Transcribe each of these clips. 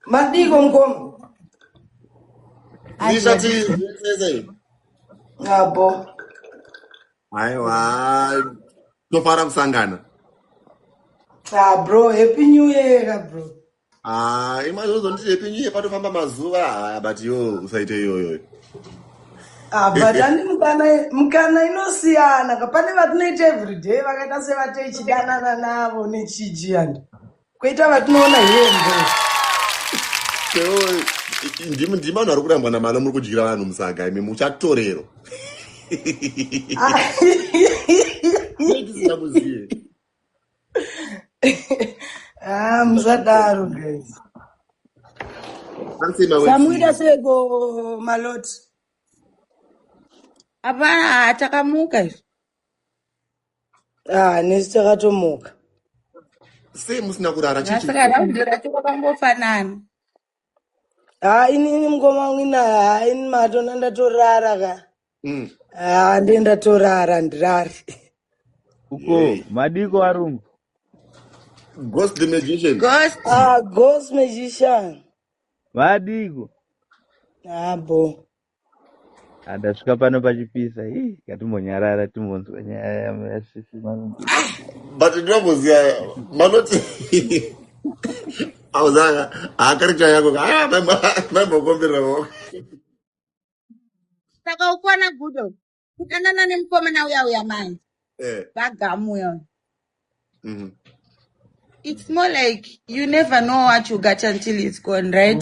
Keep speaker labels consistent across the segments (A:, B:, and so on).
A: Madiko mukoma.
B: Nisha T, sei?
A: Abo.
B: Aiwa, tofara kusangana.
A: Ah bro, happy new year ka bro.
B: Ah, imazozonditi happy new year patofamba mazuva. Ah, but yo usaite iyoyo.
A: Ah, but andi mukana mukana inosiyana ka pane vatinoita everyday vakaita sevateichidanana navo nechiji and koita vatinoona here and there.
B: So ndimi ndimi vanhu vari kurambwa namalo muri kudyira vanhu musaga imi muchatorero.
A: Ah.
B: Nei tisingamuziye?
A: Ah, musadaro guys.
B: Ansei mawe
A: Samuita seko maloti.
C: Hapana, takamuka izvi.
A: Ah, nesu takatomuka.
B: Sei musina kurara chichi?
C: Saka raundi racho rakangofanana.
A: Ah, inini mukoma wangu ina ah, ini matona ndatorara ka. Ah, ndiye ndatorara ndirari.
D: Uko
B: Hey.
D: madiko arungu.
B: Ghost the magician.
C: Ghost.
A: Ah, ghost magician.
D: Madiko.
A: Ah, bo.
D: Ndasvika pano pachipisa. Ii, ngatimbonyarara timbonzwa nyaya yasisi marungu.
B: But ndinomuziya manoti auzaka hakarita yako ah mambokomberera maoko.
C: Saka ukwana gudo. Kudanana nemukomana uya uya manje.
B: Eh.
C: Bagamu uya. It's more like you never know what you got until it's gone, right?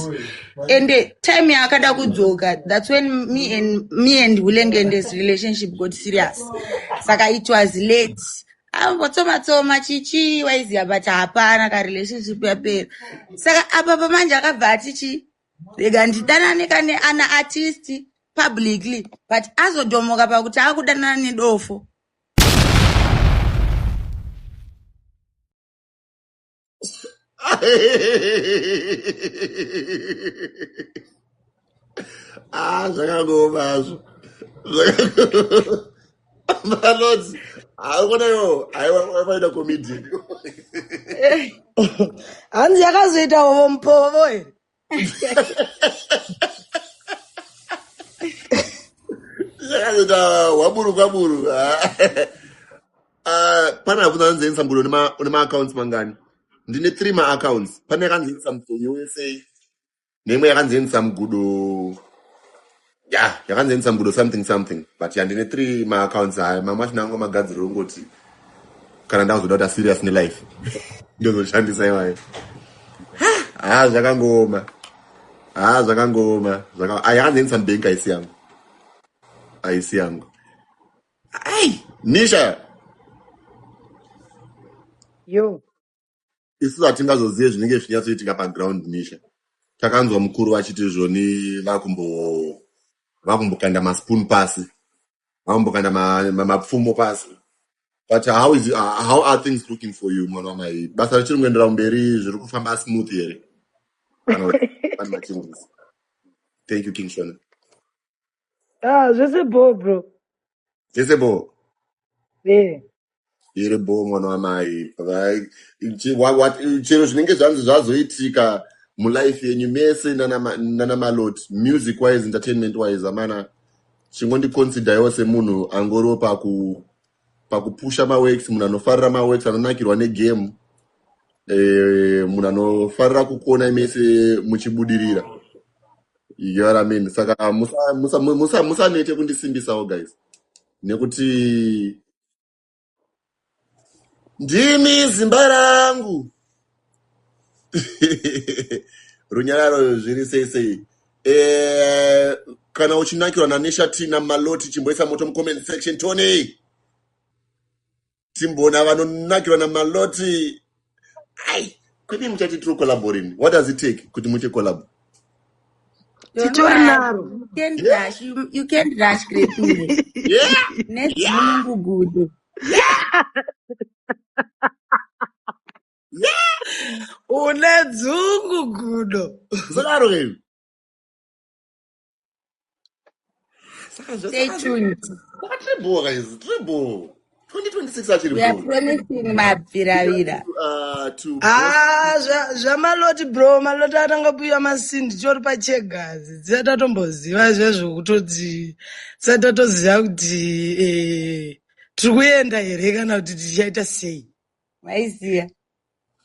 C: And the time yaakada kudzoka, that's when me and Hulengende's relationship got serious. Saka it was late. Ambotsoma tsoma chichi waiziya but hapana ka relationship yapera. Saka apa pamanje akabva ati chi rega ndidanane kane ana artist publicly but azodhomoka pakuti akudanana nedofo.
B: Ah, zvakangooma hazvo. Manoti haikona yo haiwa vaida comedian.
A: Hanzi yakazoita hovo mupovo here.
B: Yakazoita waburu kwaburu. Ah, pane abvunza hanzi Ensa Mgudo une maaccounts mangani? Ndine 3 maaccounts. Pane yakanzi Ensa Mgudo USA neimwe yakanzi Ensa Mgudo ya yakanzi Ensa Mgudo something something but ya ndine 3 maaccounts aya mamwe acho nango magadziro ongoti kana ndakuzoda kuita serious nelife ndozoshandisa iwayo. Ah, zvakangooma. Ah, zvakangooma. Zvaka ah, yakanzi Ensa Mbank haisi yangu. Haisi yangu. Ai, Nisha,
A: Yo.
B: isu hatingazozive zvinenge zvichinyatsoitika paground Nisha. Takanzwa mukuru vachiti zvoni vakumbokanda maspoon pasi, vakumbokanda mapfumo pasi. But how are things looking for you mwana wamai? Basa richiri kuendera kumberi zviri kufamba smooth here? Kana kuti pane machanges? Thank you King Shona.
A: Ah, zvese bo bro.
B: Zvese bo.
A: Yeah.
B: Iri bo mwana wamai. Chero zvinenge zvanzi zvazoitika mulife yenyu mese nana malot music wise entertainment wise amana chingondiconsiderwo semunhu angoriwo pakupusha maworks, munhu anofarira maworks, anonakirwa negame, munhu anofarira kukuona mese muchibudirira. You get what I mean? Saka musanete kundisimbisawo guys, nekuti ndimi zimba rangu. Runyararo zviri sei sei. Kana uchinakirwa naNisha Tina Maloti chimboisa moto mucomment section. Tony timbona vanonakirwa naMaloti. Ai, kwete muchati tiri collaborating. What does it take kuti muite collab?
A: Titori naro.
C: You can't rush. You can't rush great.
B: Yeah.
C: Next munungu gudo.
B: Yeah. Yeah.
A: Une dzungu gudo.
B: Zodaro ke. Saka
C: Stay tuned.
B: Saka triple guys, triple. 2026 achiri
C: We are
B: bro.
C: promising mabviravira.
B: To both
A: Ah, zvamaloti bro, maloti atanga kuuya masindi titori pachegazi, tisati tatomboziva zvezvo kutoti tisati tatoziva kuti tiri kuenda here kana kuti tichaita sei.
C: Maiziya.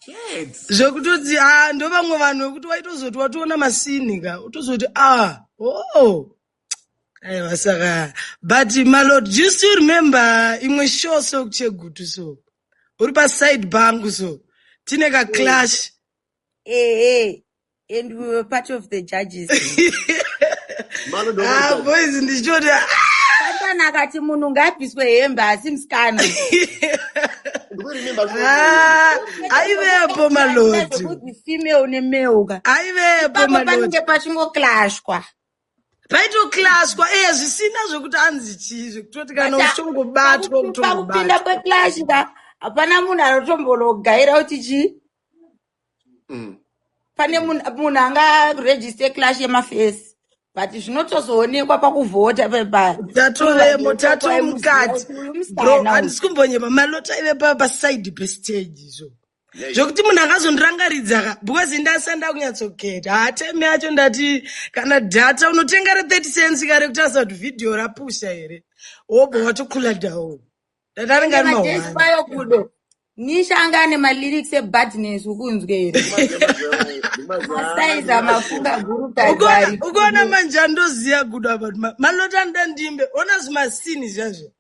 B: Shit.
A: Zvekutoti ah, ndo vamwe vanhu vekuti waitozoti watoona masini ka utozoti ah, oh, aiwa. Saka but Malot, do you still remember imwe show so kuChegutu, so uri paside pangu, so tine kaclash?
C: Eh, and we were part of the judges.
B: Malo ndo
A: Ah, boys, ndichoti
C: Santana akati munhu ngaabviswe hembe, asi musikana.
B: Ndikuremember.
A: Ah, aivepo Maloti.
C: Zvekuti female nemale ka.
A: Aivepo.
C: Ipapo
A: Maloti.
C: panenge pachingoclashwa.
A: Paitoclashwa eya, zvisina zvekuti anzi chii, zvekutoti kana uchingobatwa
C: Pakupinda
A: kutongobatwa.
C: Kweclash ka, hapana munhu anotombologaira kuti chii. Pane munhu angaregister clash yemafesi, but zvinotozoonekwa pakuvhota pepa.
A: Tatovemo, tatomukati bro, handisi kumbonyema. Maloti aive paside pestage izvo zvokuti munhu akazondirangaridza ka, because ndasanda kunyatsoketa hatime yacho. Ndati kana data unotenga re30 cents kare kutarisa kuti vhidhiyo rapusha here, wobva watokula down. Ndati anenge ari
C: Madhesi
A: mahwani.
C: kwayo kudo Nisha anga ane malyrics ebadness, ukunzwe here? Masaizi amafunga guru.
A: Ukaona manje andoziya gudo apa kuti Maloti anoda ndimbe. Ona zvimasini zvazvo,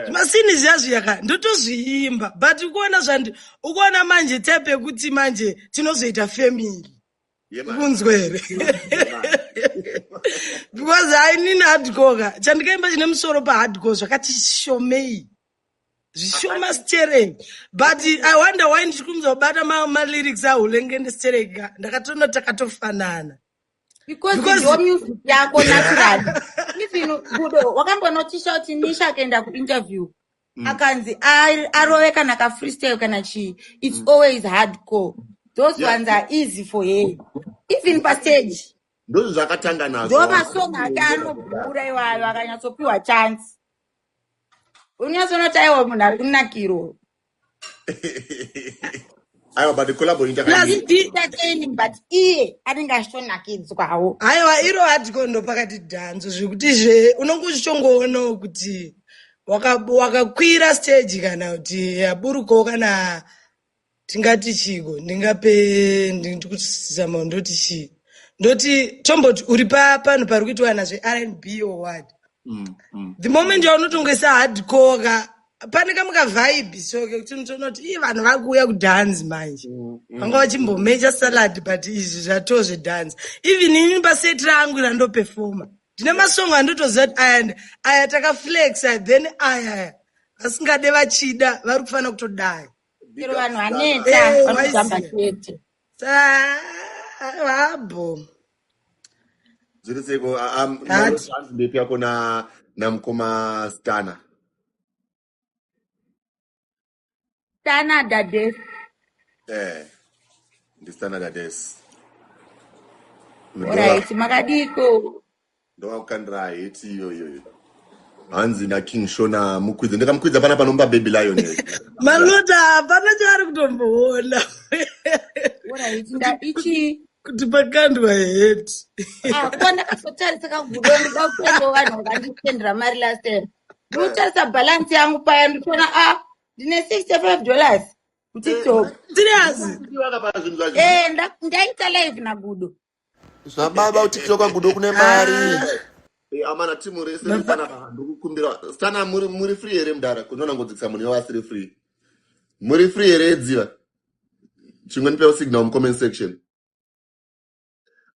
A: zvimasini zvazvo yaka ndotozviimba, but ukuona zvandi ukuona manje type yekuti manje tinozoita family, ukunzwa here? Because hainini hardcore ka, chandikaimba chine musoro pahardcore zvakati shomei, zvishoma sterek. But I wonder why ndichikumza kubata malyrics ahulengende sterek ka, ndakatoona takatofanana.
C: Because
A: Because
C: ndo music yako naturally. Even Gudo, wakambonotisha kuti Nisha akaenda kuinterview, akanzi arove kana kafreestyle kana chii, it's always hardcore. Those ones are easy for her, even pastage.
B: Ndozvo zvakatanga nazvo.
C: Ndo masong ake anobhura iwayo. Akanyatsopiwa chance, unyatsonoti aiwa, munhu ari kunakirwa.
B: Aiwa, but collabo
A: Plus
C: entertaining, but iye anenge achitonakidzwawo.
A: Aiwa, iro hardcore ndo pakati dhanzo zvekuti zve unonge uchichongoonawo kuti wakakwira stage kana kuti yaburukawo, kana tingati chiko, ndingape ndikutisama, ndoti chii, ndoti tomboti uri panhu pari kuitwa nazve R&B or what, the moment yaunotongoisa hardcore ka, pane kamwe kavibe so kekuti unotoona kuti ii, vanhu vakuuya kudhanzi manje. Vanga vachimbomecha salad, but izvi zvatoo zvedhanzi. Even ini paset rangu randopefoma, ndine masongo andotoziva kuti aya aya takaflexa, then aya aya vasingade vachida vari kufanira kutodai.
C: Chero vanhu vaneta vanotamba
A: waiziya.
C: chete.
A: Vabho.
B: Zviri seiko?
A: Hati.
B: Hanzi ndepi yako namukoma Stana?
C: Tana Dades.
B: Ndistana Dades.
C: Alright, makadiko?
B: Ndowakukandira heti iyo iyoyo. Hanzi naKing Shona mukwidze, ndikamukwidza pana panomupa baby lion here.
A: Malota hapana chaari kutomboona.
C: Alright, nda ichi
A: Kuti pakandwa heti.
C: Ah, ko ndakazotarisa kagudo, ndoda kutendawo vanhu vakanditendera mari last time. Ndikutarisa balance yangu paya, ndikuona ah, ndine $65 kuTikTok.
A: Serious?
B: Vakapa zvinhu zvacho.
C: Eh, ndaita live naGudo.
E: Zvababa, kuTikTok Gudo kune mari.
A: Ah.
B: Amana, timu rese riri panapa, ndikukumbira Stana, muri free here mudhara? Kunoona ngodzikisa munhu iwo asiri free. Muri free here, Dziva? Chingonipewo signal mucomment section.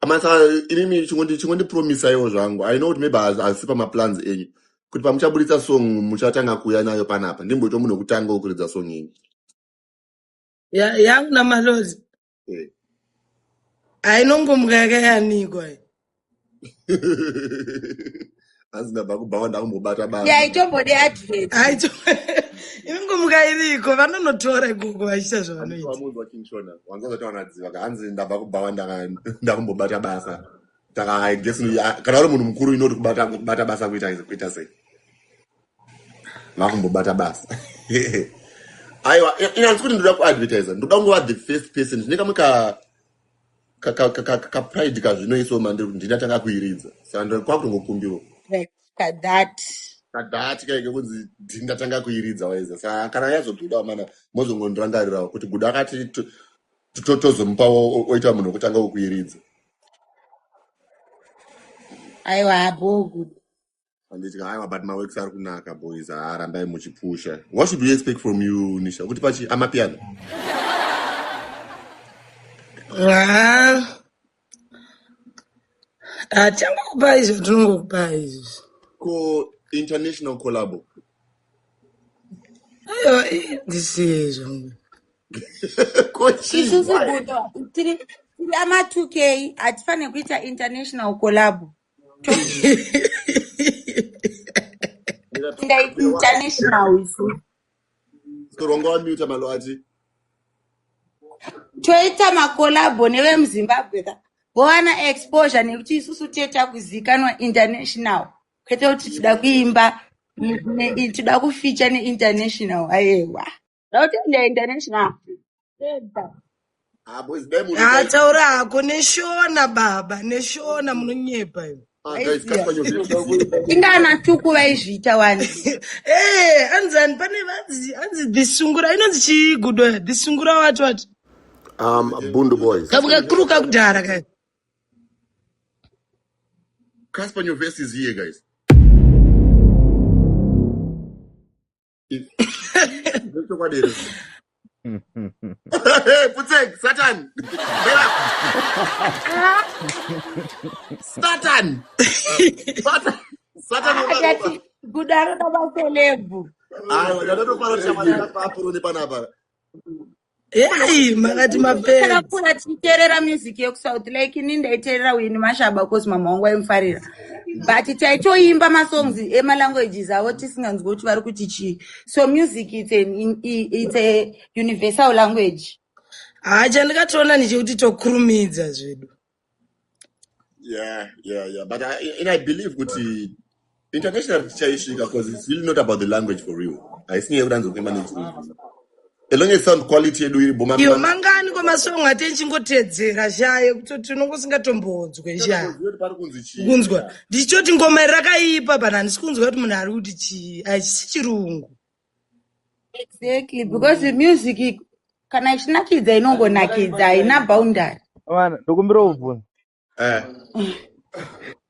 B: Amana, saka inini chingondipromisaiwo zvangu. I know kuti maybe hasi pamaplans enyu kuti pamuchabuditsa song muchatanga kuuya nayo panapa, ndimboita munhu wekutanga wekuridza song yenyu.
A: Yangu naMaloti ainongomuka yakayanikwa.
B: Hanzi ndabva kubhawa, ndakumbobata basa.
C: Yaitombode advert.
A: Aito inongomuka iriko, vanonotora ikoko vachiita zvavanoita.
B: Wamunzwa King Shona, wanza zvataura Dziva ka, hanzi ndabva kubhawa, ndakumbobata basa. Saka I guess kana uri munhu mukuru inoti kubata basa kuita sei? Vakumbobata basa. Aiwa, ina handisi kuti ndoda kuadvertisa, ndoda kungova the first person. Zvine kamwe ka ka pride kazvinoisawo mandiri kuti ndinatanga kuiridza, saka kwakutongokumbirwa.
C: Like that.
B: Kadhati kaike kunzi ndindatanga kuiridza waiza. Saka kana yazobuda mana, mozongondirangarirawo kuti Gudo akati tozomupa oita munhu wekutanga wekuiridza.
C: Aiwa, bo good.
B: Handiti? Aiwa, but maworks ari kunaka, boys. Harambai muchipusha. What should we expect from you, Nisha? Kuti pachi amapiano?
A: Ha, hatichangokupai izvo, tinongokupai izvi.
B: Ko international collabo?
A: Aiwa, ndisiye zvangu.
B: Ko chii?
C: Isusu
B: Why?
C: Gudo tiri ama-2K, hatifaniri kuita international collab. Toenda international isu.
B: Wanga wamuta, Malwati.
C: Toita macollabo nevemuZimbabwe ka, vowana exposure, nekuti isusu tieta kuzikanwa international, kwete kuti tida kuimba toda kufeature neinternational. Aiwa, dautoenda international. Toenda.
B: Ah, boys, dai munhu
A: Ha, taura hako neShona, baba, neShona munonyepa iwe.
B: Ah, guys, Cassper Nyovest is here.
C: Ingana Tuku vaizviita wani.
A: Eh, anzani pane vanzi anzi dhisungura, inonzi chii, Gudo? Dhisungura wati wati.
E: Bundu Boys.
A: Kakuruka kudhara kai.
B: Cassper Nyovest is here, guys. Chokwadi here? Hey, Putsek, Satan. Satan. Satan. Satan.
C: Akati Gudo anoda maceleb.
B: Aiwa, ndatofara kuti shamwari yakapapuro nepanapa.
A: Yei, makati mapedza.
C: Takakura tichiteerera music yekuSouth. Like ini ndaiteerera Winnie Mashaba cause mama wangu aimufarira, but taitoimba masongs emalanguages avo tisinganzwi kuti vari kuti chii. So music, it's a universal language.
A: Ha, chandikatoona ndechekuti tokurumidza zvedu.
B: Yeah. But and I believe kuti international tichaisvika, because it's really not about the language for real. Haisi nyaya yekuti anzi kuimba nechirungu. As long as sound quality yedu iri boma.
A: Iyo mangani kwamasongo atichingoteedzera shaye kutoti unonge usingatombodzwe sha.
B: Kuti pari kunzi chii.
A: Kunzwa ndichitoti ngoma iri rakaipa, but handisi kunzwa kuti munhu ari kuti chii, hachisi chirungu.
C: Exactly, because music kana ichinakidza inongonakidza, haina boundary.
D: Vana, ndokumbira kubvunza.
B: Eh.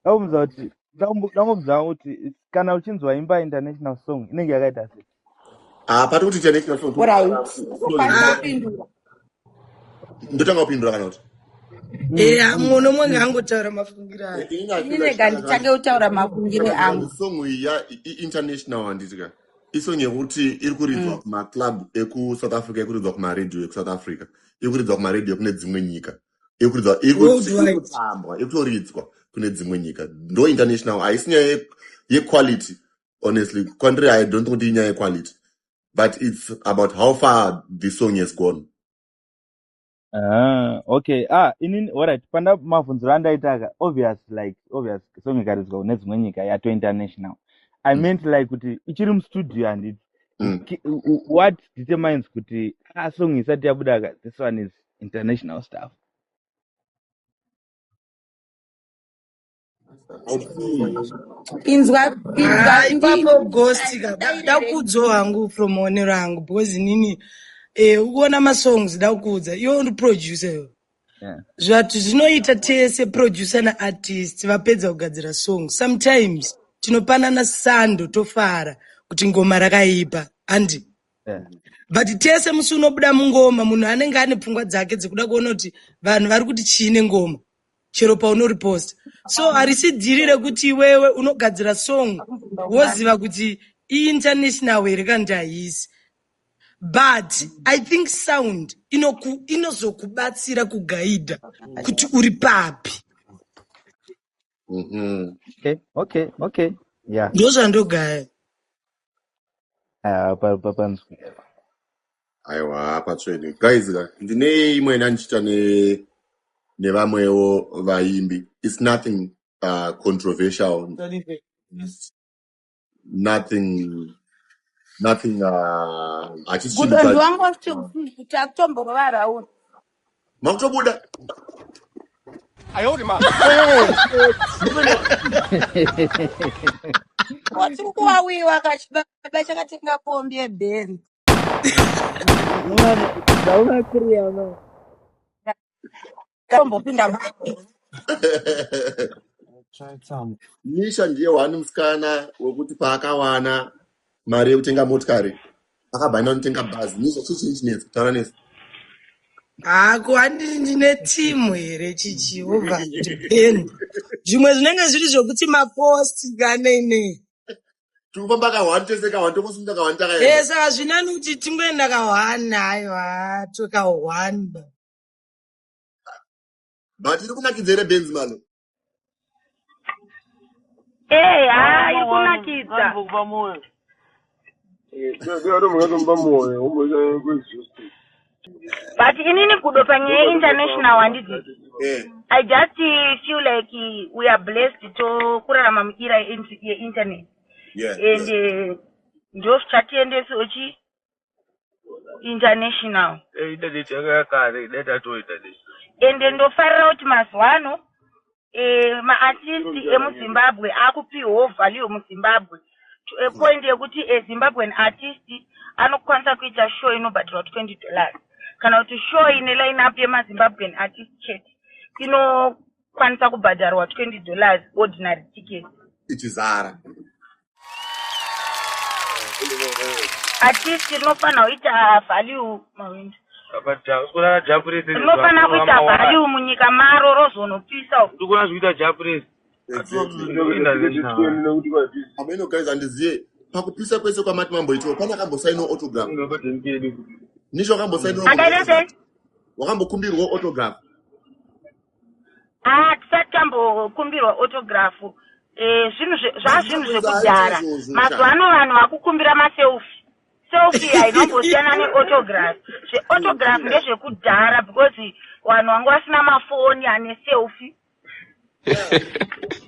D: Ndakubvunza kuti, ndangobvunza kuti kana uchinzwa imba international song, inenge yakaita sei?
B: Ah, pari kuti international song.
C: Alright, ukwanisa kupindura.
B: Ndotanga kupindura kana kuti?
A: Eya, mumwe nomwe ngaangotaura mafungiro ake.
B: Inini I
C: Ini
B: feel like
C: rega nditange kutaura mafungiro angu.
B: Song iyi ya international, handiti ka? Isong yekuti iri kuridzwa kumaclub ekuSouth Africa, iri kuridzwa kumaredhiyo ekuSouth Africa, iri kuridzwa kumaredhiyo kune dzimwe nyika, iri kuridzwa, iri
A: Worldwide.
B: kutambwa, iri kutoridzwa kune dzimwe nyika. Ndo international. Haisi nyaya yequality. Honestly, kwandiri I don't think kuti inyaya yequality, but it's about how far the song has gone.
D: Ah, okay. Ah, inini, alright, panda mabvunziro andaitaka, obvious, like obvious song ikaridzwa kune dzimwe nyika yato international. I meant like kuti ichiri mustudio, handiti? What determines kuti, ah, song isati yabuda ka, this one is international stuff?
B: I see.
C: Inzwa, inzwa.
A: Ha, ipapo ghost ka, dakuudzawo hangu from maonero angu, because inini ukuona masongs, dakuudza iwe uri producer iwe. Zvati zvinoita tese producer naartist vapedza kugadzira song, sometimes tinopanana sando, tofara kuti ngoma rakaipa, handi? But tese musi unobuda mungoma, munhu anenge ane pfungwa dzake dzekuda kuona kuti vanhu vari kuti chii nengoma, chero paunoriposta. So harisi dhiri rekuti iwewe unogadzira song woziva kuti iinternational here kana kuti haisi, but I think sound inozokubatsira kuguida kuti uri papi.
D: Okay, yeah.
A: Ndozvandogaya.
D: Ah, panzwi.
B: Aiwa, patsvene, guys ka, ndine imwe yandichiita nevamwewo vaimbi. It's nothing controversial, nothing. Nothing hachisi chinhu
C: Gudo
B: chacho.
C: ndiwangoti kuti akutomborova rauni.
B: Makutobuda.
C: Eh, watiri kuwawiwa kachibaba chakatenga kombi yebheni.
A: Zvaunakiriya no.
C: Tombopinda.
B: Nisha ndiye wani musikana wekuti paakawana mari yekutenga motikari akabva aenda kunotenga bhazi. Nisha, chii chii chinetsa? Taura nesu.
A: Hako handiti ndine timu here chichi wobva ndipeni. Zvimwe zvinenge zviri zvokuti mapost kanei nei.
B: Tikufamba ka1 tese ka1 tongosunda ka1 takaenda.
A: Eh, saka zvinani kuti tingoenda ka1 aiwa toka1.
B: But iri kunakidza here Benz malo?
C: Eh, ha, iri kunakidza. But inini Gudo panyaya yeinternational handiti. I just feel like we are blessed to kurarama muera yeinternet. And ndo zvichatiendesawo chi international.
F: Internet yakakare dai tatoo internet.
C: Ende ndofarira kuti mazuva ano maartist emuZimbabwe akupiwawo value muZimbabwe to a point yekuti a Zimbabwean artist anokwanisa kuita show inobhadharwa $20 kana kuti show ine line up yemaZimbabwean artist chete inokwanisa kubhadharwa $20 ordinary ticket.
B: Ichizara.
C: Artist rinofanira kuita value mawindi.
F: Apa japuresi.
C: Rinofanira kuita value munyika maro rozonopisa.
F: Ndikuona zvikuita japuresi.
B: Exactly. Ameno guys, handiziye pakupisa kwese kwamati mamboitiwa pane akambosainiwa autograph? Nisha, wakambosainiwa?
C: Akaita sei?
B: Wakambokumbirwawo autograph?
C: Ah, tisati tambokumbirwa autograph. Zvinhu zvazvinhu zvekudhara.
B: Izvozvo.
C: Mazuva ano vanhu vakukumbira maselfie. Selfie hainombosiyana neautograph. Zveautograph ndezvekudhara because vanhu vanga vasina mafoni ane selfie.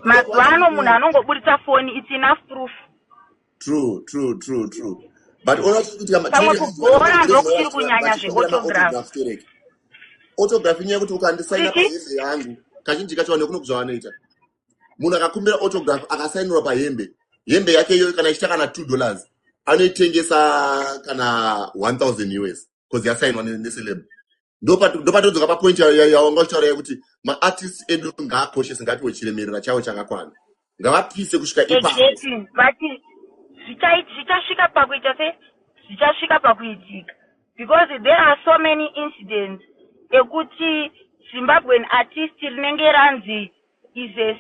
C: Mazuva ano munhu anongoburitsa foni, it's enough proof.
B: True, but ona chikuitika.
C: Pamwe kubhora ndokuchiri kunyanya zveautograph.
B: Tereke autograph inyaya yekuti ukandisaina
C: Chiki?
B: pahembe yangu, kazhinji kacho vanhu kuno zvavanoita, munhu akakumbira autograph akasainirwa pahembe, hembe yake iyoyo kana ichiita kana $2 anoitengesa kana 1000 US because yasainwa neceleb. Ndopatodzoka papoint yawanga uchitaura yekuti maartist edu ngaakoshese, ngatiwe chiremerera chavo chakakwana, ngavapise kusvika ipapo.
C: Exactly, but zvichasvika pakuita se zvichasvika pakuitika because there are so many incidents ekuti Zimbabwean artist rinenge ranzi is a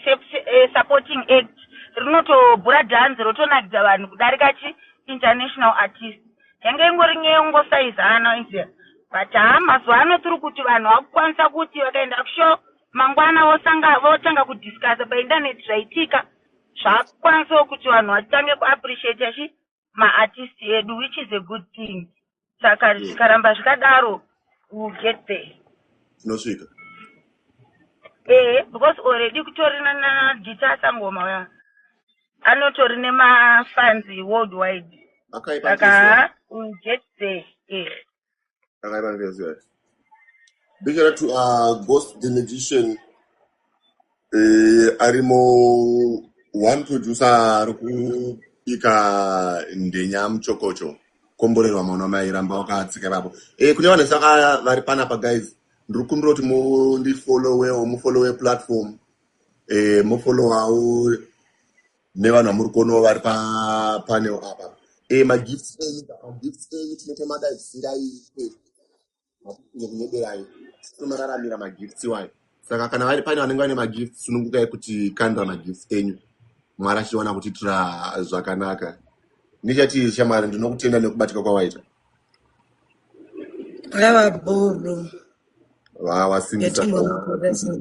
C: supporting act, rinotobhura dhanzi rotonakidza vanhu kudarika chi international artist. Yange ingori nyaya yongosaizana iziya, but haa, mazuva ano tiri kuti vanhu vakukwanisa kuti vakaenda kushow mangwana vosanga votanga kudiscussa paindaneti zvaitika. Zvakukwanisawo kuti vanhu vatange kuappreciata chi maartist edu, which is a good thing. Saka zvikaramba zvakadaro, will get there.
B: Tinosvika.
C: Ehe, because already kutori nagita sangoma uya anotori nemafans worldwide.
B: Akaipa.
C: Saka ha, will get there, eh.
B: Akaipa mfesi. Big shout out to Ghost the Magician. Arimo one producer ari kubika ndenya muchokocho. Komborerwa mwana wamai, ramba wakatsika ipapo. Kune vanhu saka vari panapa guys, ndiri kukumbira kuti mundifollowewo, mufollowe platform, mufollowawo nevanhu vamuri kuonawo vari papanel apa. Magifts enyu, magifts enyu tinotomada zvisingaite kunyeberai, tinomararamira magifts iwayo. Saka kana vari pane vanenge vane magifts, sunungukai kuti kandira magifts enyu, Mwari achiona kutiitira zvakanaka. Nichati shamwari, ndinokutenda nekubatika kwawaita.
A: Aiwa, bhuru.
B: Wasimbisa.
A: Yatimbonoporesa.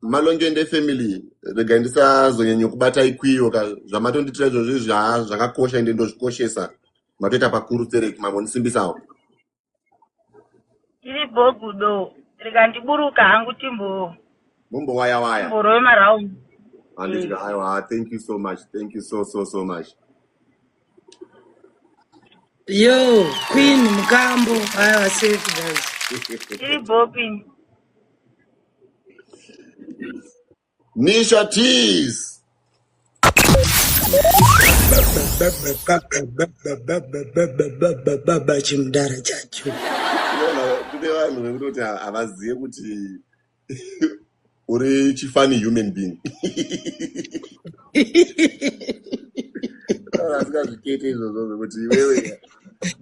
B: Malongende family, regai ndisazonyanya kubata ikwiyo ka zvamatonditira izvozvi zvakakosha ende ndozvikoshesa. Matoita pakuru tereki, mambondisimbisawo.
C: Tiri bhogudo rikandiburuka hangu timbo
B: Mumbowaya waya.
C: Timborove maraundi.
B: Handiti? Aiwa, thank you so much, thank you so so so much.
A: Yo, Queen Mukambo, aiwa safe guys.
C: Tiri bopin.
B: Nisha Tees.
A: Baba chimudara chacho.
B: Unoona kune vanhu vekutoti havazive kuti uri chifunny human being. Asingazvikete izvozvo zvekuti iwewe.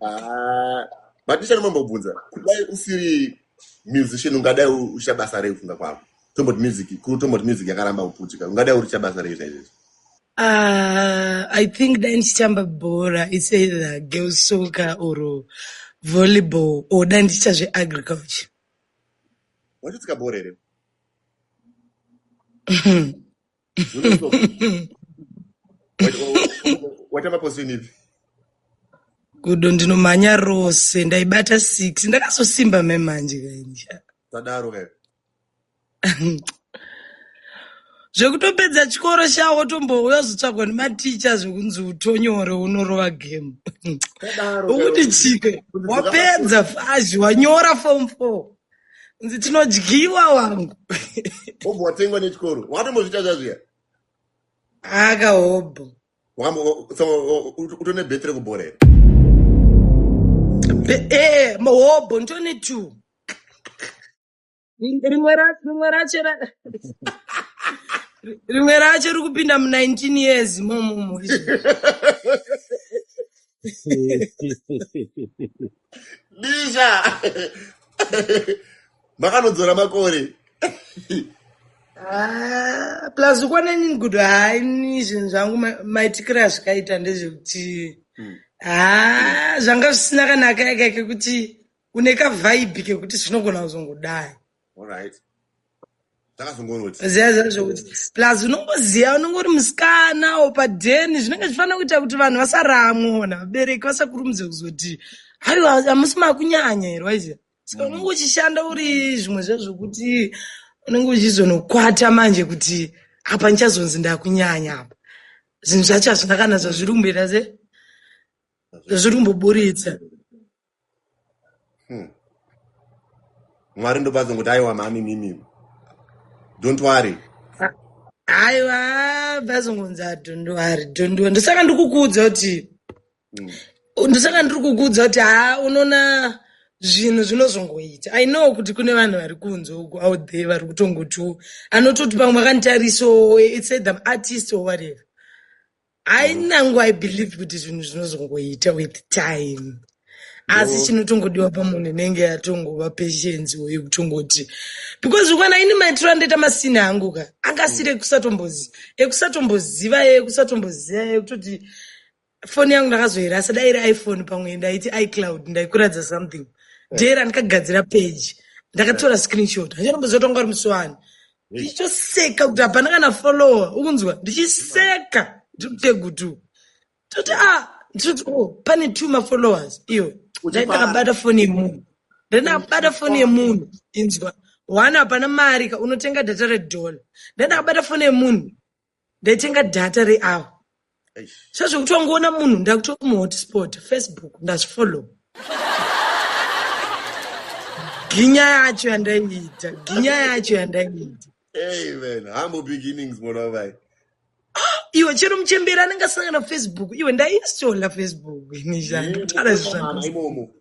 B: Ah, but Nisha ndinombobvunza, kudai usiri musician ungadai uchiita basa rei kufunga kwako? Tomboti music, kuri tomboti music yakaramba kuputika, ungadai uri chiita basa rei chaizvo?
A: I think dai ndichitamba bhora, it's either girls soccer or volleyball or dai ndichiita zveagriculture.
B: Wachitsika bhora here? Watamba position ipi?
A: Gudo ndinomhanya rose, ndaibata 6, ndakazosimba mai manje kainja.
B: Sadaro kai.
A: Zvekutopedza chikoro chawo tombouya uzotsvagwa nematicha zvekunzi utonyore unorova game.
B: Sadaro kai.
A: Ukuti chike, wapedza fazhi, wanyora form 4. Nzi tinodyiwa wangu.
B: Wobva watengwa nechikoro. Wakatombozviita zvazviya?
A: Akahobho.
B: Utone betri kubhora here?
A: Hobho nditone 2. Rimwe racho rimwe racho riri kupinda mu 19 years momomo izvo.
B: Nisha. Makanodzora makore.
A: Ah, plus ukwana inini gudo haini zvinhu zvangu maitikiro azvikaita ndezvekuti haa zvanga zvisina kana kaika kekuti une kavibe kekuti zvinogona kuzongodai.
B: Alright. Zvakazongoroti.
A: Ziya zvazvo kuti plus unongoziya unongori musikana o padheni zvinenge zvifanira kuita kuti vanhu vasaramwa vabereki vasakurumidze kuzoti haiwa hamusi makunyanya here waiziya. Saka unenge uchishanda uri zvimwe zvezvokuti unenge uchizonokwata manje kuti apa ndichazonzi ndakunyanya apa. Zvinhu zvacho hazvina kana zvazviri kumboita se zvazviri kumboburitsa.
B: Mwari ndobazongoti aiwa mami mimi. Don't worry.
A: Aiwa bazongonzi don't worry, don't worry. Ndosaka ndikukuudza kuti ndosaka ndiri kukuudza kuti haa unoona zvinhu zvinozongoita. I know kuti kune vanhu vari kunze uku out there vari kutongotiwo anototi pamwe akanditarisawo it's either artist or whatever. Hainangu I believe kuti zvinhu zvinozongoita with time. Asi chinotongodiwa pamunhu inenge yatongova patience yekutongoti because ukana ini maitiro andoita masini angu ka angasiri ekusatomboziva ekusatomboziva ekutoti foni yangu ndakazoirasa dai iri iPhone pamwe ndaiti iCloud ndaikuratidza something. Dera ndakagadzira page ndakatora screenshot handichatomboziva kuti wanga uri musi wani. Ndichitoseka kuti hapana kana follower ukunzwa ndichiseka ndiri kutegutu. Toti ah nditoti oh pane 2 ma followers iyo. Ndai ndakabata foni yemunhu. Ndai ndakabata foni yemunhu inzwa. One hapana mari ka unotenga data redollar. Ndai ndakabata foni yemunhu ndaitenga data rehour. Sezvekuti wangoona munhu ndakutomu hotspot Facebook ndazvifollow. Ginya yacho yandaiita, ginya yacho yandaiita.
B: Hey man, humble beginnings mwana vai.
A: Iwe chero muchemberi anenge asangana Facebook, iwe ndainstalla Facebook ini ndikutaura zvinhu
B: imomo.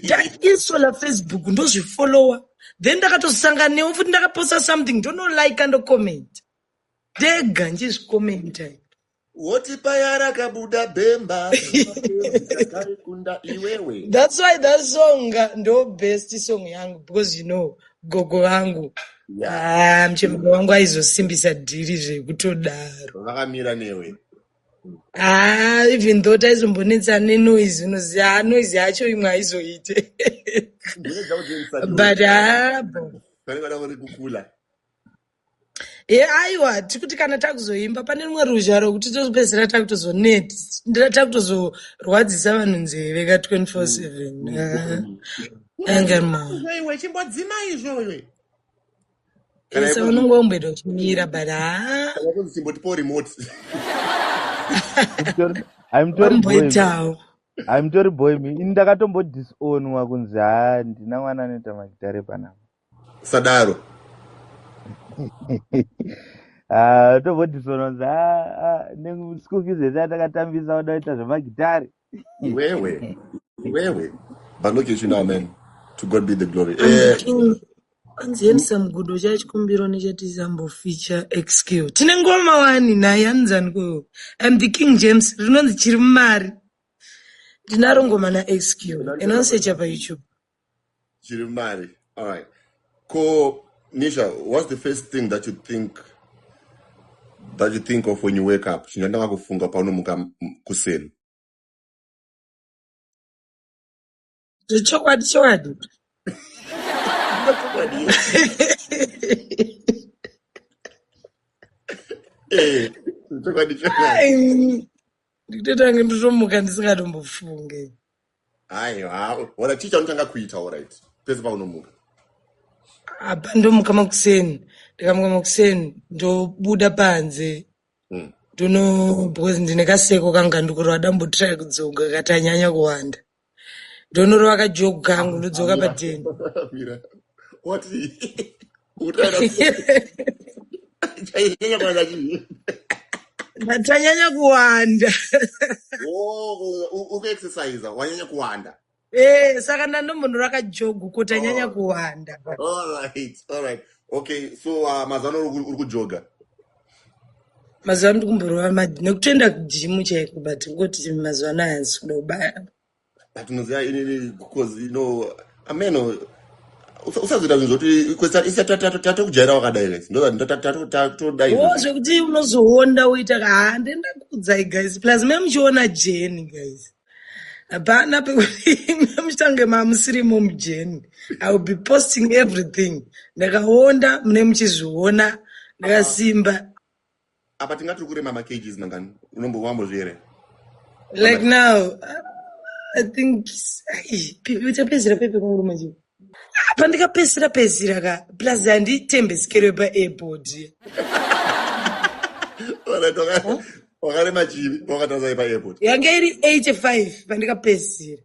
A: Ndainstalla Facebook ndozvifollowa. Then ndakatosangana newe futi ndakaposta something ndonolike ndocomment. Ndega ndichizvikomenta.
B: Woti paya rakabuda bhemba kunda iwewe.
A: That's why that song ndo best song yangu because you know gogo vangu. Ah, muchemberi wangu aizosimbisa dhiri zvekutodaro.
B: Vakamira newe.
A: Ah, even though taizombonetsa nenoise unoziva noise yacho imwe haizoite. But ah,
B: Vanenge vada kuri kukula.
A: Ye aiwa tikuti kana takuzoimba pane rimwe ruzha rokuti tozopedzisira takutozorwadzisa vanhu nzeve ka 24/7. Anga ma.
B: Iwe chimbodzima izvo iwe.
A: Ese unonge womboita uchimira but ah
B: Kana kunzi chimbotipawo remote.
D: Hamutori boy.
A: Wamboitawo.
D: Hai, mutori boy mi. Ini ndakatombodisonwa kunzi ha, ndina mwana anoita magitare panapa.
B: Sadaro.
D: Ah, tombodisonwa kunzi ha, neschool fees yese yatakatambisa uda kuita zvemagitare.
B: Iwewe, iwewe. But look at you now, man. To God be the glory.
A: Anzi King, anzi Handsome Gudo chachikumbiro nechatizambofeature XQ. Tine ngoma wani naye anzani ko. I'm the King James rinonzi chiri mumari. Ndinaro ngoma na XQ. Inosecha pa YouTube.
B: Chiri mumari. All right. Ko Nisha, what's the first thing that you think of when you wake up? Chinhu chandanga kufunga paunomuka kuseni.
A: Zvechokwadi chokwadi.
B: Chokwadi. Eh, chokwadi chokwadi.
A: Ai, ndikutotange ndotomuka ndisingatombofunge.
B: Aiwa, wala chii chaunotanga kuita, all right? Pese paunomuka.
A: Apa ndomuka makuseni, ndikamuka makuseni ndobuda panze. Ndono because ndine kaseko kanga ndikurova dambotry kudzoka katanyanya kuwanda. Ndonorova kajogu kangu ndodzoka
B: Mira.
A: padheni.
B: Mira. What? Utaura chainyanya kuwanda chii?
A: Ndatanyanya kuwanda.
B: Oh, ukuexercise wanyanya kuwanda.
A: Eh, saka ndandombonora kajogu kotanyanya
B: Oh.
A: kuwanda.
B: All right, all right. Okay, so mazuva ano uri kujoga.
A: Mazuva ano ndikumborova nekutoenda kujimu chaiko, but ngoti mazuva anaya handisi kuda kubaya.
B: But unoziva inini, because you know, ameno usazoita zvinhu zvoti isi tatokujaira wakadai guys. Ndo tatodai
A: Wo
B: izvozvo.
A: zvekuti unozoonda woita ka ha ndenda kuudzai guys, plus me muchiona jeni guys, hapana pekuti muchitange mamusirimo mujeni. I will be posting everything. Ndakaonda mune muchizviona ndakasimba.
B: Apa tingati uri kurema makgs mangani? Unombo wambozviere?
A: Like now I think uchapedzisira pepe kunguruma chii apa ndikapedzisira pedzisira ka, plus handitembeskerwe paairport.
B: Alright, wakarema chii? Wakatarisa pa airport.
A: Yange iri 85 pandikapedzisira.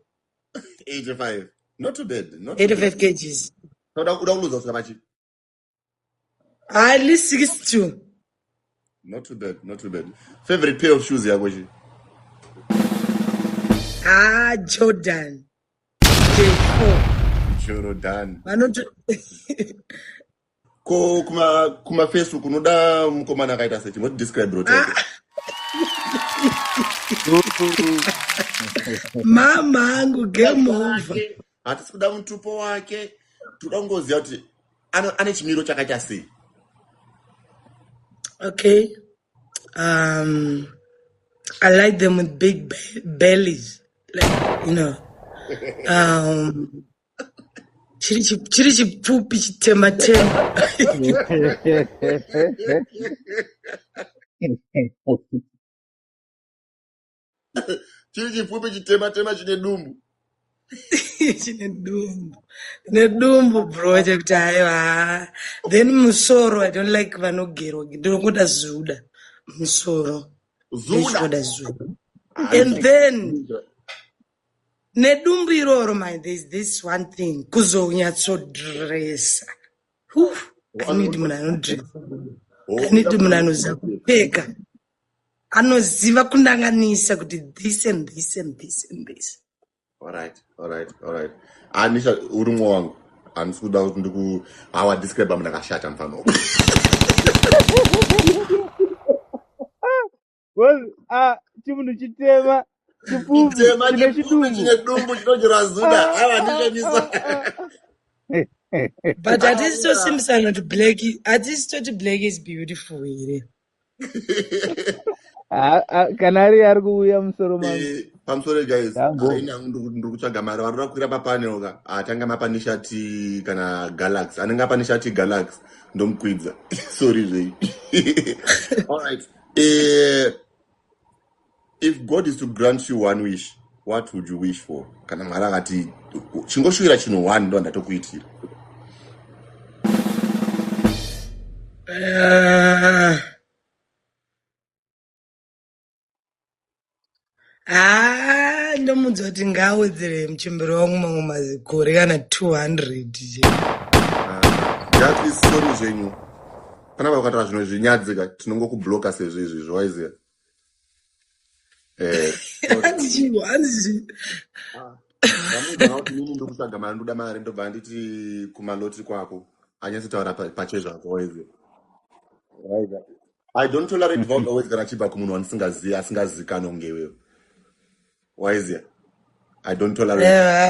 B: 85. Not too bad. Not too bad.
A: 85 kgs.
B: Uda kuluza kusvika pachi?
A: At least 62.
B: Not too bad, not too bad. Favorite pair of shoes yako chi?
A: Ah, Jordan J4.
B: Jordan.
A: Vanoto
B: Ko kuma Facebook unoda mukomana akaita sei? Chingoti describe road yake.
A: Mama angu, game over.
B: Hatisi kuda mutupo wake. Toda kungoziva kuti ane chimiro chakaita sei.
A: Okay. I like them with big bellies. Like, you know. Chiri chipfupi chitema tema.
B: Chiri chipfupi chitema tema chine dumbu.
A: Chine dumbu. Chine dumbu bro chekuti aiwa. Then musoro, I don't like vanogerwa. Ndinokuda zuda. Musoro.
B: Zuda.
A: Ndinokuda zuda. And then nedumbu iroro man, there's this one thing kuzonyatsodressa. I need munhu anodressa. I need munhu anoziva kupfeka. Anoziva kunanganisa kuti this and this and this and this.
B: All right, all right, all right. Anisha, uri mumwe wangu. Handisi kuda kuti ndiku hawa describe munhu akashata mufana.
D: Well, chimunhu chitema, chipfupi,
B: Chitema,
D: chine
B: chipfupi,
D: chidumbu.
B: chine dumbu chinodyira zuda. Aiwa, ndichamisa.
A: But hatisi tosimbisana kuti black, hatisi toti black is beautiful here.
D: Kana ari kuuya musoro mangu.
B: Pamusoro guys,
D: Yango.
B: Ini hangu ndiri kutsvaga mari, vari kukwira papanel ka. Atanga mapanisha ti kana Galaxy. Anenge apanisha ti Galaxy ndomukwidza. Sorry zvei. All right. If God is to grant you one wish, what would you wish for? Kana Mwari akati chingoshuwira chinhu one ndo ndatokuitira.
A: Ah, Ndomudza kuti ngaawedzere muchembero wangu mamwe mazikore kana 200 je.
B: Jati, sorry zvenyu. Panapa ukataura zvino zvinyadzika, tinongokubloka sezvo izvizvo, waiziva. Sorry.
A: Hanzi chii? Hanzi chii?
B: Ndamuudza kuti inini ndikutsvaga mari, ndoda mari, ndobva nditi kumaloti kwako anyatsotaura pachezvako, waiziva. Waiziva. I don't tolerate vulgar words kana achibva kumunhu wandisingazivi, asingazikanwa kunge iwewe, waiziva. I don't tolerate.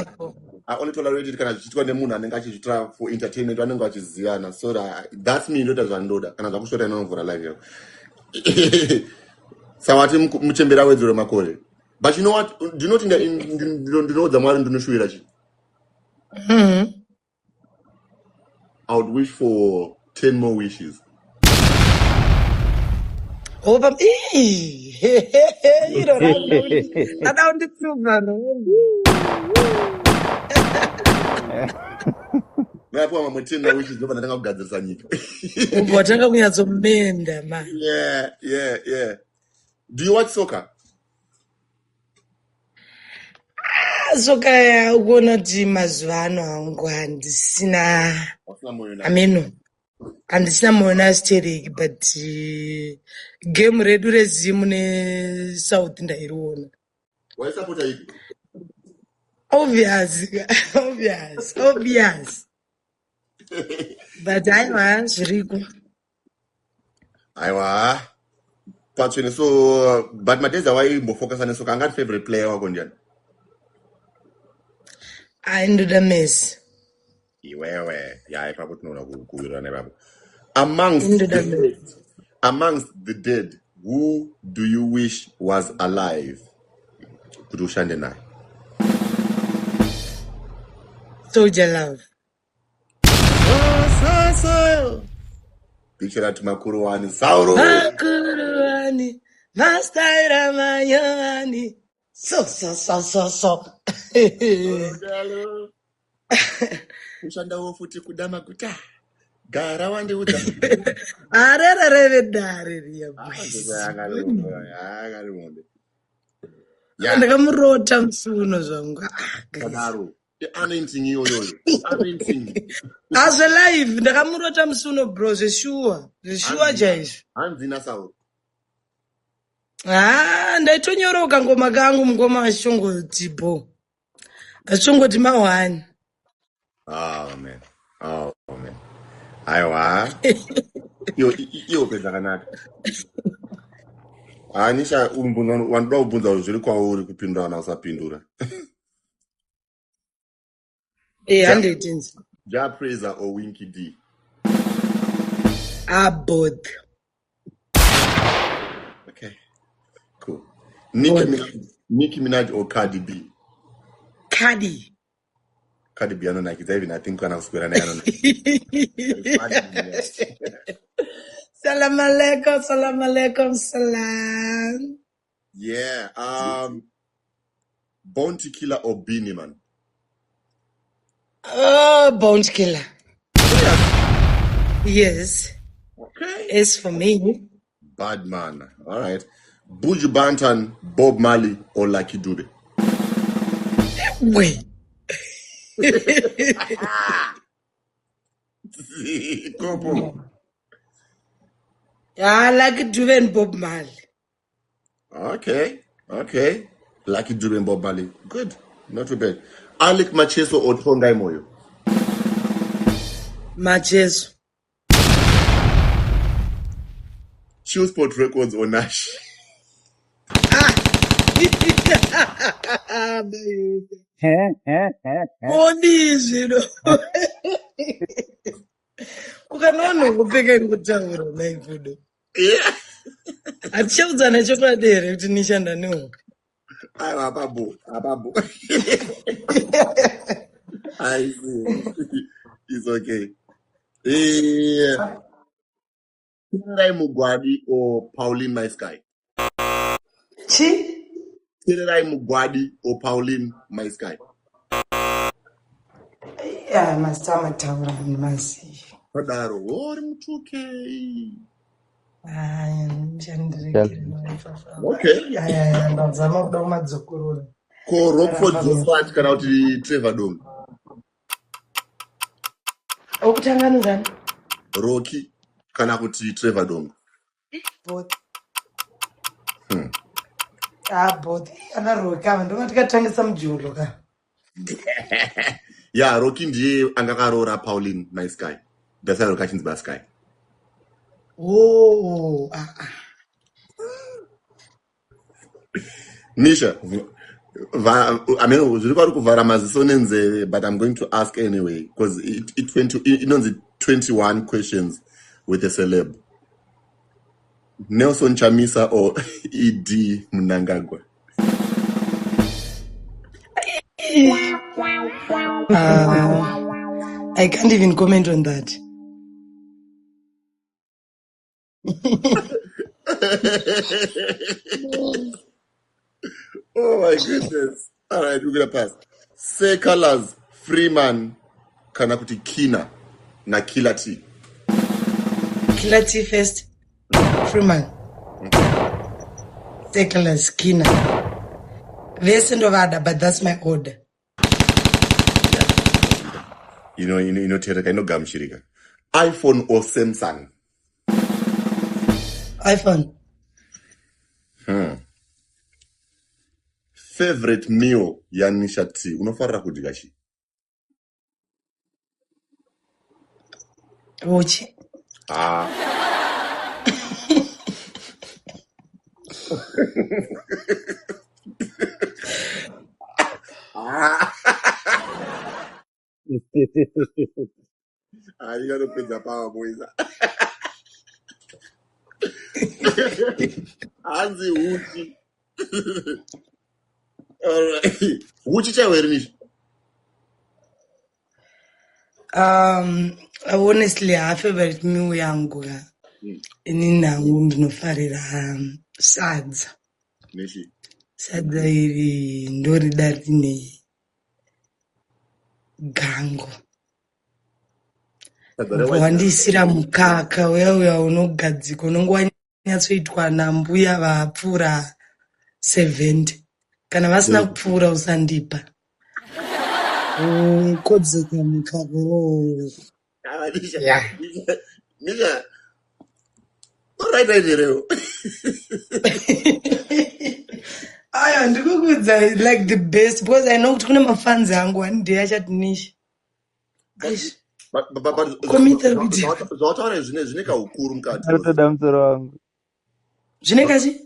A: Hapo.
B: I only tolerate it kana zvichiitwa nemunhu anenge achizviitira for entertainment, vanenge vachizivana. So that's me, ndoita zvandoda. Kana zvakushota, inonovhura live yako. Sawati muchembera wedzero makore. But you know what? Ndinoti ndinoudza Mwari ndinoshuvira chi. I would wish for 10 more wishes.
A: Opa, ii, iro rada kundipfuma no.
B: Ndapiwa mamwe 10 more wishes, ndobva ndatanga kugadzirisa nyika.
A: Ubva watanga kunyatsomenda ma.
B: Yeah. Do you watch soccer?
A: Soccer ya, ukuona kuti mazuva ano hangu handisina
B: Wasina moyo nayo.
A: Ameno, handisina moyo nastereki, but game redu reZimu neSouth ndairiona.
B: Waisapota ipi?
A: Obvious, obvious, obvious, but aiwa, zviriko.
B: Aiwa. Patsvene. So, but madays awaimbofocusa nesoccer, angati favorite player wako ndiani?
A: Ai, ndoda Messi.
B: Iwewe. Ya, ipapo tinoona kuwirirana ipapo. Amongst
A: Ndoda
B: the
A: Messi.
B: dead, amongst the dead, who do you wish was alive? Kuti ushande naye.
A: Soul Jah Love.
B: So, so, so. Picture that makuruwani. Sauro.
A: Makuruwani, mastaira mayani, so so so so so.
B: Odalo. Kushandawo futi kuda maguta. Gara wandiudza.
A: Arerereve dare riya.
B: Ah,
A: Boys.
B: Akariombe. Yeah.
A: Ndakamurota musi uno zvangu. Ah, guys.
B: Kadaro. Anointing iyoyoyo. Anointing.
A: Azve live ndakamurota musi uno, bro, zveshuwa. Zveshuwa chaizvo.
B: Hanzi naSauro.
A: Ha, ndaitonyoroka ngoma kangu mungoma achingoti bo. Achingoti mahwani.
B: Oh man. Oh man. Aiwa. Iyo iyo zvakanaka. Anisha, wandoda kubvunza zviri kwauri kupindura kana usapindura.
A: Handeitinzi.
B: Jah Prayzah or Winky D?
A: Ah, both.
B: Okay. Cool. Nicki
A: Both.
B: Minaj, Nicki Minaj or Cardi B?
A: Cardi.
B: Cardi B anonakidza, even I think kana kuswera naye anonakidza.
A: Salam alaikum, salam alaikum, salam.
B: Yeah. Bounty Killer or Beenie Man?
A: Oh, Bounty Killer.
B: Yes.
A: Yes.
B: Okay.
A: As for me.
B: Bad man. All right. Buju Banton, Bob Marley, or Lucky Dube?
A: Wait.
B: Kopo.
A: Yeah, Lucky Dube and Bob Marley.
B: Okay. Okay. Lucky Dube and Bob Marley. Good. Not too bad. Alick Macheso or Tongai Moyo?
A: Macheso.
B: Chillspot Records or Nash?
A: Ah. Odi zvino. Ukanoona kupfeka ngutaura naibudo.
B: Yeah.
A: Hatichaudzana chokwadi here kuti nishanda nehuku?
B: Aiwa, apapo. Apapo. I see. It's okay. Tererai Mugwadi or Pauline My Sky?
A: Chi?
B: Tererai Mugwadi or Pauline My Sky?
A: Ya, mazita amataura handimazivi.
B: Padaro, uri mu2K.
A: Aya, ndichandiregere.
B: Okay.
A: Aya, ndazama kuda kumadzokorora.
B: Ko Rockford Josephat kana kuti Trevor Dongo?
A: Okutanga anonzani?
B: Rocky kana kuti Trevor Dongo?
A: Both. Ah, both. Ana Rocky ava ndova tikatangisa mujolo ka.
B: Yeah, Rocky ndiye anga akaroora Pauline my Sky. That's why Rocky achinzi Sky.
A: Oh, ah, ah.
B: Nisha, I mean, zviri kwari kuvhara maziso nenzeve, but I'm going to ask anyway because it 20, inonzi 21 questions with a celeb. Nelson Chamisa or ED Mnangagwa?
A: I can't even comment on that.
B: Oh my goodness. All right, we're gonna pass. Seh Calaz, Freeman, kana kuti Kina na Killer T.
A: Killer T first. Freeman. Seh Calaz, Kina. Vese ndovada, but that's my order.
B: Inotereka, inogamuchirika. iPhone or Samsung?
A: iPhone.
B: Favorite meal yaNisha T? Unofarira kudya chii?
A: Uchi.
B: Ah. Ah. Ah, you gotta put the power, boys. Hanzi uchi. All right. Uchi chaiwo here, Nisha?
A: Honestly, ha favorite meal yangu ka. Inini hangu ndinofarira sadza.
B: Nishi.
A: Sadza iri ndorida rine gango.
B: Sadza rewhite.
A: Wandiisira mukaka uya uya unogadzikwa unonge wanyatsoitwa nambuya vapfuura 70. Kana vasina kupfuura usandipa. Kodzeka mukaka.
B: Ah, Nisha.
A: Yeah.
B: Nisha. Nisha. All right, right here.
A: Aya, ndikukuudza like the best because I know kuti kune mafans angu one day achati Nisha. Aish.
B: But
A: Komita kuti
B: zvawataura zvine kaukuru mukati.
D: Arikutoda musoro wangu.
A: Zvine kachi?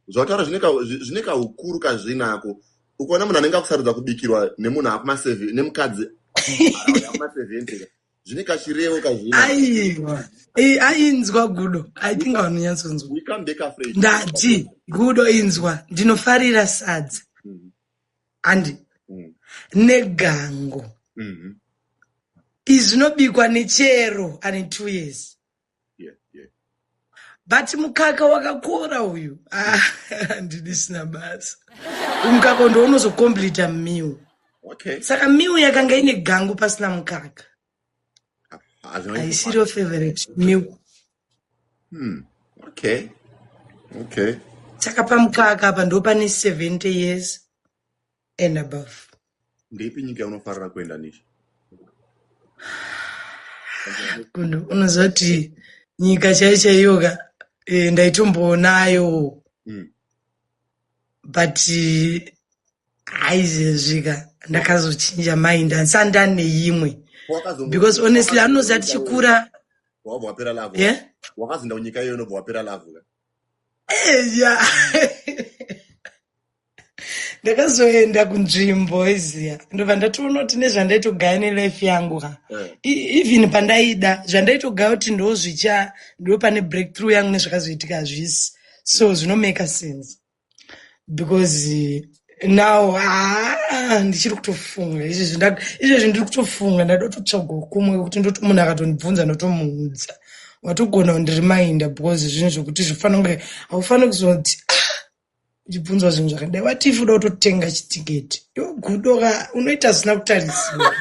B: Zvawataura zvine kaukuru kazvinako. Ukaona munhu anenge akusarudza kubikirwa nemunhu akuma7 nemukadzi akuma70, zvine kachirevo kazvinako.
A: Aiwa. Ainzwa Gudo. I think vanonyatsonzwa.
B: We come back afraid.
A: Ndati Gudo inzwa, ndinofarira sadza. Andi negango. Izvi zvinobikwa nechero ane 2 years. But mukaka wakakora uyu. Ah, handidi sina basa. Mukaka ndo unozocompleta meal. Saka meal yakanga ine gango pasina mukaka. Haisiriyo favorite meal.
B: Okay. Okay.
A: Saka pamukaka apa ndo pane 70 years and above.
B: Ndeipi nyika yaunofarira kuenda, Nisha?
A: Kuno unoziva kuti nyika chaiyo chaiyo ka ndaitombonayo. But haizvezvika ndakazochinja mind, handisati ndane imwe. Because honestly anoziva tichikura.
B: Wabva wapera love.
A: Yeah?
B: Wakazoenda kunyika iyoyo unobva wapera love ka?
A: Yeah. Ndakazoenda kunzvimbo iziya, ndobva ndatoona kuti nezvandaitogaya nelife yangu ka, even pandaida zvandaitogaya kuti ndo zvicha ndo pane breakthrough yangu, nezvakazoitika hazvisi. So zvinomaka sense because now, ah, ndichiri kutofunga izvezvi, izvezvi ndiri kutofunga ndada kutotsvaga kumwe kuti ndoti munhu akatondibvunza ndotomuudza, watogona kundirimainda because zvinhu zvokuti zvofanira kunge haufaniri kuzoti, ah, uchibvunzwa zvinhu zvakadai, what if uda kutotenga chitiketi iwe Gudo ka, unoita zvisina kutarisirwa.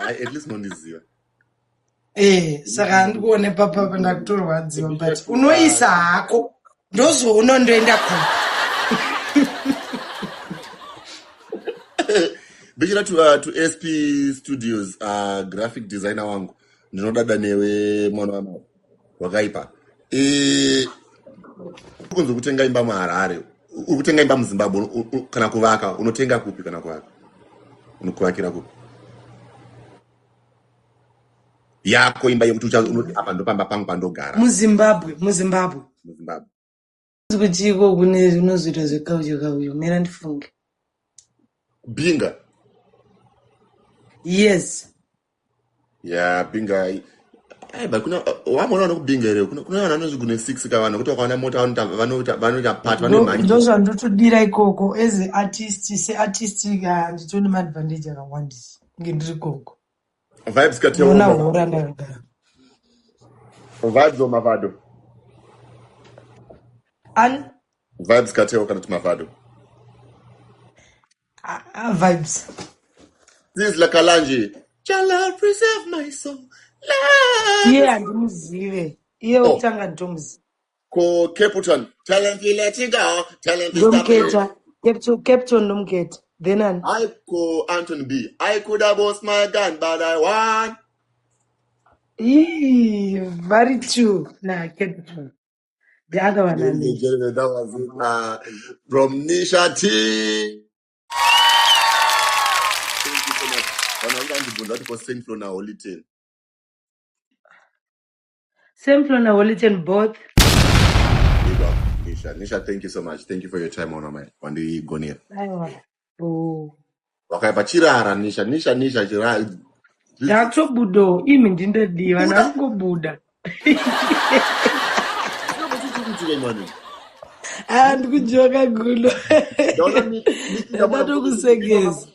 B: At least unondiziva.
A: Saka handikuone papapa ndakutorwadziwa, but unoisa hako ndozoona ndoenda kupi.
B: Big shout out to SP Studios, graphic designer wangu. Ndinodada newe mwana wamai. Wakaipa. Kunzi kutenga imba muHarare. Uri kutenga imba muZimbabwe kana kuvaka, unotenga kupi kana kuvaka? Unokuvakira kupi? Yako imba yekuti unoti apa ndopamba pangu pandogara.
A: MuZimbabwe, muZimbabwe.
B: MuZimbabwe.
A: Kuti iko kune unozoita zvekauyo kauyo, mira ndifunge.
B: Binga.
A: Yes.
B: Ya, Binga. Ai, but kuna wamona vanokubinga here? Kuna vanhu vanozvi kune 6 ka vanhu kuti vakaona mota vanoita party vanomhanyira.
A: Ndozvandotodira ikoko as a artist, seartist handitoni maadvantage akawandisa kunge ndiri ikoko.
B: Vybz Kartel.
A: Unoona hora ndakagara.
B: Vybz or Mavado?
A: An
B: Vybz Kartel kana kuti Mavado?
A: Vybz.
B: Sizzla Kalonji. Jah love preserve my soul. Love.
A: Iye handimuzive. Iye wekutanga nditomuziva.
B: Ko Capleton. Tell him to let it go. Tell him to stop it.
A: Ndomuketa. Capleton ndomuketa. Then ani?
B: I ko Anthony B. I could have lost my gun, but I won.
A: Ii, very true. Nah, Capleton. The other one,
B: Ladies and
A: Andy.
B: gentlemen, that was it from Nisha T. Thank you so much. Vanhu vanga vandibvunza kuti ko Saint Floew naHoly 10.
A: Saint Floew naHoly 10 both.
B: Big up, Nisha. Nisha, thank you so much. Thank you for your time on my wandigonera.
A: Aiwa. Oh.
B: Wakaipa chirara Nisha, Nisha, Nisha chirara.
A: Ndatobudo imi ndindodii vanhu
B: Buda.
A: vari kungobuda.
B: Chinomboti mani.
A: Ah, ndikujoka gulo.
B: Ndaona Miki ndaona
A: Ndatokusekesa.